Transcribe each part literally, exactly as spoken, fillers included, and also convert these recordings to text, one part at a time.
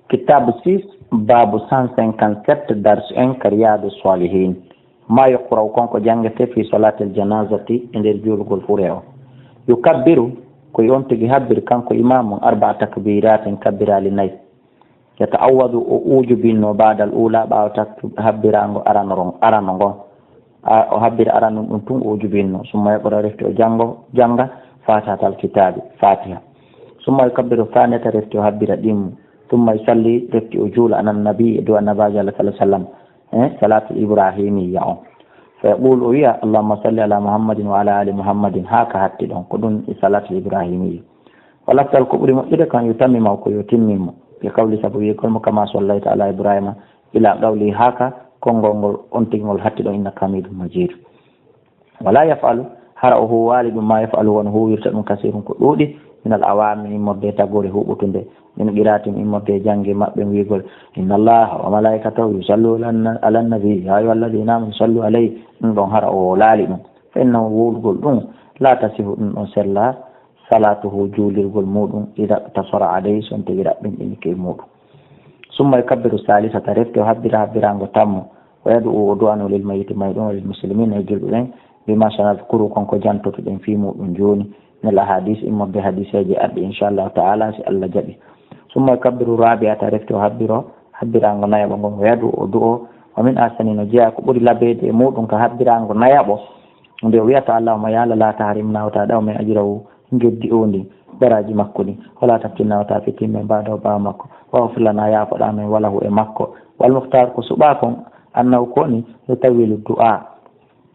Kitaabu six, baabu cent cinquante-sept, darsu en ka Riyaadu Saalihiin. Ma yuqra'u, kon ko janngete, fi salaatil janaazati, e nder juulugol fure o. Yukabbiru, ko on tigi habbiri kanko imaamu on, arba'a takbiiraatin, kabbiraali nayi. Yata'awwadu, o uujubinno, ba'dal uulaa, ɓaawo tak-, habbiraango arano ron-, arano ngon. A, o habbira aranun ɗun tun, o uujubinno. Summa yaqra, refti o janngo, jannga, faatihatal kitaabi, faatiha. Summa yukabbiru thaaniyata, refti o habbira ɗimmu. Summa yusalli, refti o juula, alan nabi, e dow annabaajo Allah sallallahu alaihi wasallam. Eh, salaatul ibrahimiyya on. Fa yaqulu, o wi'a, Allahumma salli ala Muhammadin wa ala ali Muhammadin, haa ka hatti ɗon, ko ɗun e salaatul ibrahimiyya. Wal afdal, ko ɓuri moƴƴude kan, yutammimahu, ko yo timmin mo, bi qawli, sabu wi'ugol mo, kama sallayta ala Ibrahima, ila qawli, haa ka konngol ngol on tigi ngol hatti ɗon, innaka hamidun majid. Wala yaf'alu, hara o huuwaali ɗun, ma yaf'alu, wano huuwirta ɗun, kasirun, ko ɗuuɗi, minal awaami, immorde e tagoore huuɓutunde, min qiraatin, immorde e jannge maɓɓe wi'ugol, inna Allaha wa malaikatahu yusalluna ala nabi, ya ayyuha alladhina amanu sallu alayhi, ɗun ɗon hara o hoolaali ɗun. Fa innahu, wuulugol ɗun, la tasihu, ɗun ɗon sellaa, salaatuhu, juulirgol muuɗun, ida tasara alayhi, so on tigi raɓɓinɗinike e muuɗun. Summa yukabbiru saalisata, refti o habbira habbiraango tammo, wa yad'u, o du'ano, lil mayyiti, mayɗo on, wa lil muslimina, e julɓe ɓen, bima sanadkuru, kon ko jantotoɗen fii muuɗun jooni, minal ahadis, immorde hadiseeje arɗe, inshallahu ta'ala, si Allah jaɓi. Summa yukabbiru rabi'ata, refti o habbiro habbiraango nayaɓo ngon, wa yad'u, o du'o, wa min ahsani, no jeyaa ko ɓuri labeede e muuɗun ka habbiraango nayaɓo, nde o wi'ata, Allahumma, ya Allah, la tahrimna, wota ɗaw men ajrahu, geddi o ndi, baraaji makko ɗin, wala taftinna, wota fitin men ba'dahu, ɓaawo makko, waghfir lana, yaafoɗaa men, wa lahu, e makko. Wal mukhtar, ko suɓaa kon, annahu, ko ni, yutawwilu du'a,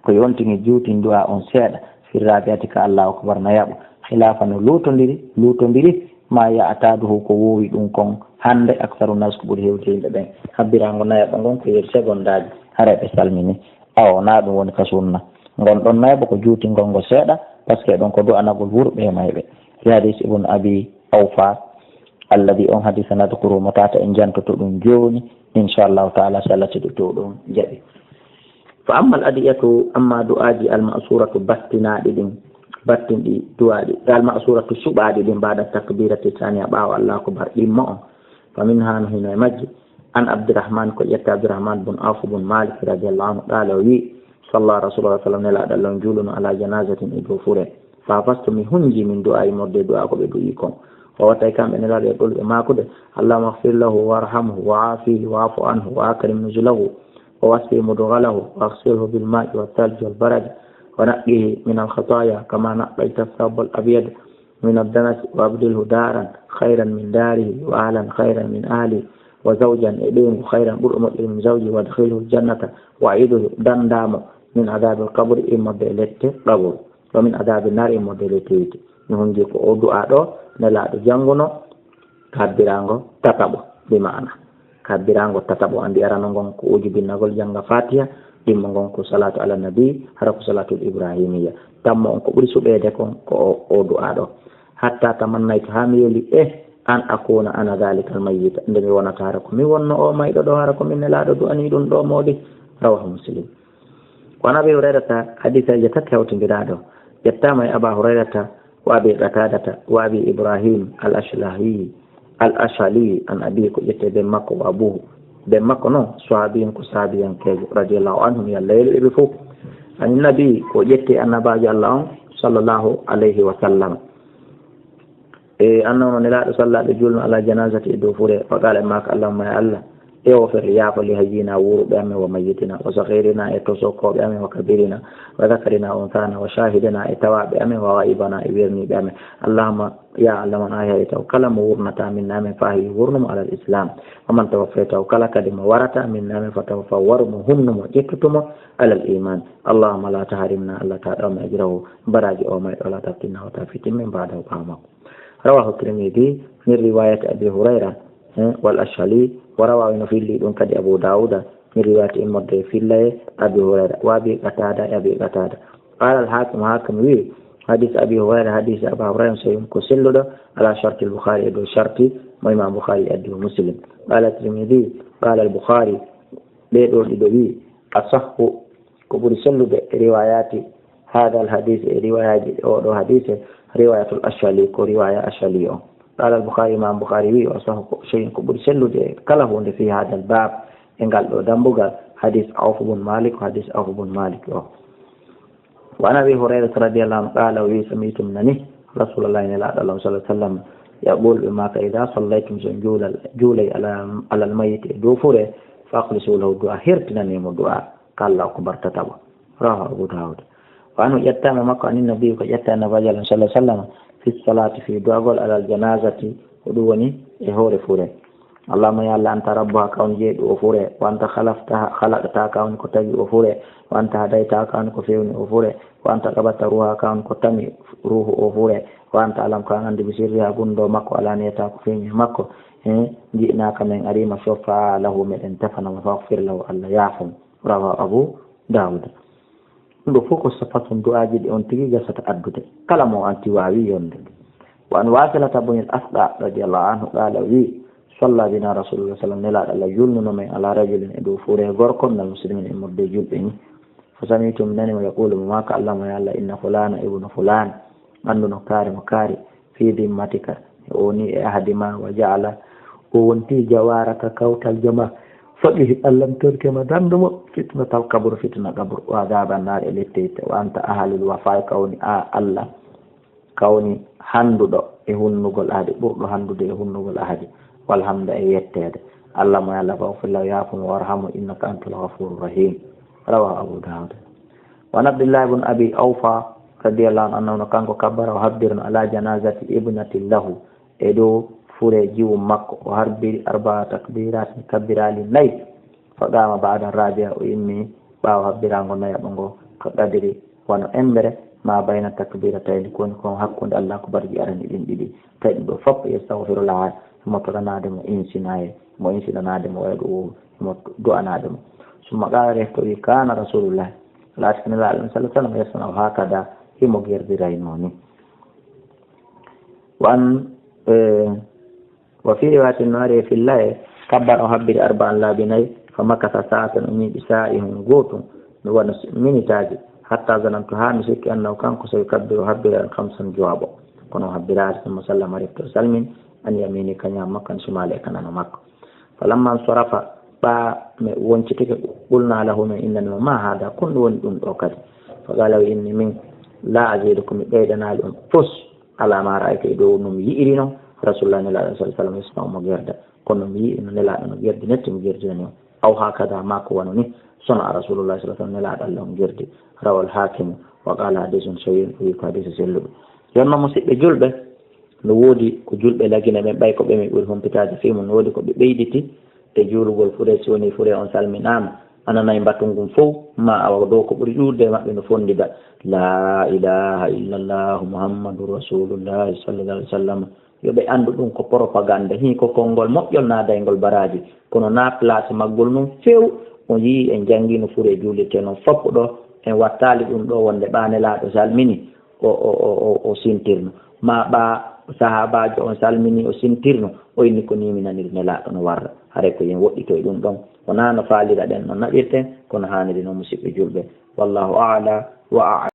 ko yontini, juutin du'a on seeɗa, fi rabi'ati, ka Allahu akbar nayaɓo, khilafa, no luutondiri, luutondiri, ma ya'taduhu, ko woowi ɗun kon hande, aktharu nas, ko ɓuri heewde yimɓe ɓen. Habbiraango nayaɓo ngon ko yer segondaaji, haray ɓe salmini. Awa, wonaa ɗun woni ka sunna. Ngon ɗon nayaɓo ko juutingol ngo seeɗa, parce que ɗon ko du'anagol wuurɓe e mayɓe. Fi hadis Ibn Abi Awfa, alladhi, on hadisa, nadhkuru, mo tata en jantoto ɗun jooni, inshallahu ta'ala, si Allah jaɓi, to ɗon jaɓi. Fa ammal adiyatu, amma du'aaji al ma'suratu, battinaaɗi ɗin, battinɗi du'aaɗi, al ma'suratu, suɓaaɗi ɗin, ba'da takbirati thaniya, ɓaawo Allahu akbar ɗimmo on. Fa minha, no hino e majji, an Abdurrahman, ko ƴetta Abdurrahman bun Awf bun Malik radiyallahu anhu, qala, o wi, salla Rasulullah sallam, Nelaaɗo Allah on juuluno ala janazatin, e dow fure. Fa hafastu, mi hunji min du'a, immorde du'a ko ɓe du'i kon. O wattay kamɓe Nelaaɗo e ɗolɓe maakude, Allahumma ighfir lahu warhamhu wa afihi wa'fu anhu wa akrim nuzulahu wa wassi mudghalahu wa aghsilhu bil ma'i wa thalji wal barad wa naqqihi min al khataya kama naqqayta thawbal abyad min ad-danas wa abdilhu daran khayran min darihi wa ahlan khayran min ahlihi wa zawjan, e ɓeyngu, khayran, ɓurɗo moƴƴude, min zawjihi wa adkhilhu al jannata, wa a'idhu, danda mo, min adhabil qabri, immorde e lette qaburu, wa min adhabi nar, immorde e lette yiite. Mi hunji ko o du'a ɗo Nelaaɗo janguno, kabbiraango tataɓo, bi ma'ana kabbiraango tataɓo, andi arano ngon ko ujubinnagol, janga Fatiha, ɗimmo ngon ko salatu ala nabi, hara ko salatul ibrahimiyya. Tammo on ko ɓuri suɓeede kon ko o, o du'a ɗo. Hatta tamannaytu, haa mi weli, eh, an akuna ana dhalika al mayyita, nde mi wonata hara ko mi wonno o mayɗo ɗo, hara ko min Nelaaɗo du'ani ɗun ɗo moodi. Rawahu Muslim. Wa an Abi Hurayrata, hadiseeje tati hawtindiraaɗo, ƴettaama e Aba Hurayrata, wa Abi Qatadata, wa Abi Ibrahim al Ashlahi, al Ashali, an abi, ko ƴette ben makko, wa abuhu, ben makko non, sahabiyun, ko sahabiyankeejo, radiyallahu anhum, yo Allah welu ɓe fof. An nabi, ko ƴette annabaajo Allah on, sallallahu alayhi wa sallam. E annabi on Nelaaɗo sallaaɓe juulno ala janazati e dow fure, fa qala, e maaka, Allahumma, ya Allah, ighfir, yaafo, li hayyina, wuuruɓe amen, wa mayyitina, wa saghirina, e tosokooɓe amen, wa kabirina, wa dhakarina, wa unthana, wa shahidina, e tawaaɓe amen, wa ghaibana, e werniiɓe amen. Allahumma, ya Allah, man ahyaytahu, kala mo wurnata minna amen, fa ahyi, wurnu mo, alal islam, wa man tawaffaytahu, kala kadi mo warata minna amen, fa tawaffahu, waru mo, hunnu mo, ƴettutu mo, alal iman. Allahumma la tahrimna, Allah ta ɗaw men ajrahu, baraaji o mayɗo, la taftinna, wota fitin men ba'dahu, ɓaawo makko. Rawahu Tirmidhi min riwayati Abi Hurayra, eh, wal Ashali, wa rawahu, no filli ɗun kadi Abu Dawuda, min riwayati, immorde e fillaye Abi Hurayra, wa Abi Qatada, e Abi Qatada. Qala al Hakim, Hakim wi, hadis Abi Hurayra, hadis Abu Hurayra, sahihun, ko selluɗo, ala sharti al Bukhari, e dow sharti mo Imam Bukhari addi, wa Muslim. Qala Tirmidhi, qala al Bukhari, ɓee ɗoo ɗiɗo wi, asahhu, ko ɓuri sellude, riwayati hadha al hadis, e riwayaaji oo ɗoo hadiise, riwayatul Ashali, ko riwaya Ashali on. Qala al-Bukhari, Imam Bukhari wi, wa sahhu shay'in, ko ɓuri sellude e kala hunde fi hadha al-bab, e ngal ɗo dambugal, hadis Awf bun Malik, ko hadis Awf bun Malik o. Wa an Abi Hurairata radiyallahu anhu qala, o wi, sami'tu, mi nani Rasulullah, Nelaaɗo Allah sallallahu alaihi wasallam, yaqul, ɓe maaka, idha sallaytum, so on juulay, juulay ala, ala al-mayyit, e dow fure, fa akhlisu lahu du'a, hertinane mo du'a, ka Allahu akbar tataɓo. Rawahu Abu Dawud. Wa anhu, ƴettaama makko, anin nabi, ko ƴetta Nabi Allah sallallahu alaihi wasallam, fi salati, fi du'agol, alal janazati, ko ɗum woni e hoore fure. Allahumma, ya Allah, anta rabbuha, ka on jeeɗu o fure, wa anta khalaftaha, khalaqtaha, ka on ko tagi o fure, wa anta hadaytaha, ka on ko fewni o fure, wa anta qabatta ruha, ka on ko tami ruhu o fure, wa anta alam, ka on andi bi sirriha, gundo makko, alaniyata, ko feeñi makko. He, ji'naka, men arima, shuffa lahu, meɗen tefana mo, faghfir lahu, Allah yaafo mo. Rawahu Abu Dawud. Ɗum ɗo fof ko safatun du'aaji ɗi on tigi gasata addude, kala mo anti waawi yonde. Wa an Wasilata bunil Asqa radiyallahu anhu qala, wi, salla bina Rasulullah sallam, Nelaaɗo Allah julnuno men ala rajulin e dow fure gorko, minal muslimin, e morde julɓe ni. Fa sami'tu, mi nani mo, yaqulu, mo maaka, Allahumma, ya Allah, inna fulana ibnu fulan, annduno kaari mo kaari, fi dhimmatika, o woni e ahadi ma, wa ja'ala, o wonti jawaraka, kawtal jama, faqihi, Allah mi torike ma, dando mo, fitnatal qabr, fitna qabr, wa adhaban nar, e lette yitte, wa anta ahlul wafa, ka woni a Allah, ka woni handuɗo e hunnugol ahadi, ɓurɗo handude e hunnugol ahadi, walhamda, e yettede. Allahumma, ya Allah, faghfir lahu, yaafo mo, warhamu, innaka antal ghafurur rahim. Rawahu Abu Dawud. Wa an Abdillah ibn Abi Awfa radiyallahu anhu, annahu, kanko kabbara, o habbirno ala janazati ibnatin lahu, e dow fure jiwu makko, o harbiri arba'a takbiratin, kabbiraali nayi. Fa qama ba'da rabi'a, o immi ɓaawo habbirango nayaɓo ngo, ka qadri, wano embere, ma bayna takbiratayni, ko woni kon hakkunde Allah akbarji arani ɗin ɗiɗi. Tawi ɗum ɗo fof, yastaghfiru laha, himo toranaade mo insinaye, mo insinanaade mo, wayɗo o himo du'anaade mo. Summa qala, refto wi, kana Rasulullah, laati ko Nelaaɗo sallallahu alaihi wasallam, yasna'u hakada, himo gerdirayno ni. Wa an, eh, wa fi riwayatin, no ari e fillaye, kabbara, o habbiri arba'an, laabi nayi, fa makasa sa'atan, o ñiiɓi saa'i hun gootun, mi wano minitaaji, hatta zanantu, haa mi sikki, annahu, kanko, so yukabbiru, o habbiran khamsan, jowaɓo. Kono o habbiraali, summa sallama, refti o salmini, an yamini, ka ñaamo makko, an shimali, e ka nano makko. Falamma nsarafa, ɓaa mi woncitike, qulna lahu, min innani mo, ma hada, kon ɗum woni ɗum ɗo kadi? Faqala, o inni, min la azidukum, mi ɓeydanaali on fus, ala ma ra'aytu, e dow no mi yi'iri non, Rasulullah, Nelaaɗo sallallahu alaihi wasallam, yasna'u, mo gerda. Kono mi yi'i no Nelaaɗo no gerdi netti, mi gerdinani on. Aw hakada, ma ko wano ni, sona Rasulullah sallallahu alaihi wasallam, Nelaaɗo Allah on gerdi. Rawal Hakimu, wa qala hadisun sahihun, o wi ko hadisi selluɗo. Yonno, musidɓe julɓe, no woodi ko julɓe Lagine ɓen, ɓay ko ɓe mi ɓuri humpitaade fii mun, no woodi ko ɓe ɓeyditi e juulugol fure, si woni fure on salminaama, a nanay mbatun ngun fow, ma awa dow ko ɓuri ɗuuɗude e maɓɓe no fonndida, la ilaha illallah Muhammadun Rasulullah sallallahu alaihi wasallam. Yo ɓe anndu ɗum ko propagande, hii ko konngol moƴƴol naadayngol baraaji, kono na place maggol nun few. On yii, en janngino fure juulirte non foppo ɗo, en wattaali ɗum ɗo wonde ɓaa Nelaaɗo salmini, o, o, o, o, o sintirno, ma ɓaa sahaabaajo on salmini, o sintirno, o inni ko nii mi naniri Nelaaɗo no warra. Haray ko yen woɗɗitoy ɗum ɗon, wonaa no faalira ɗen no naɓirten, kono haaniri non, musiɓɓe julɓe. Wallahu a'la wa a'lam.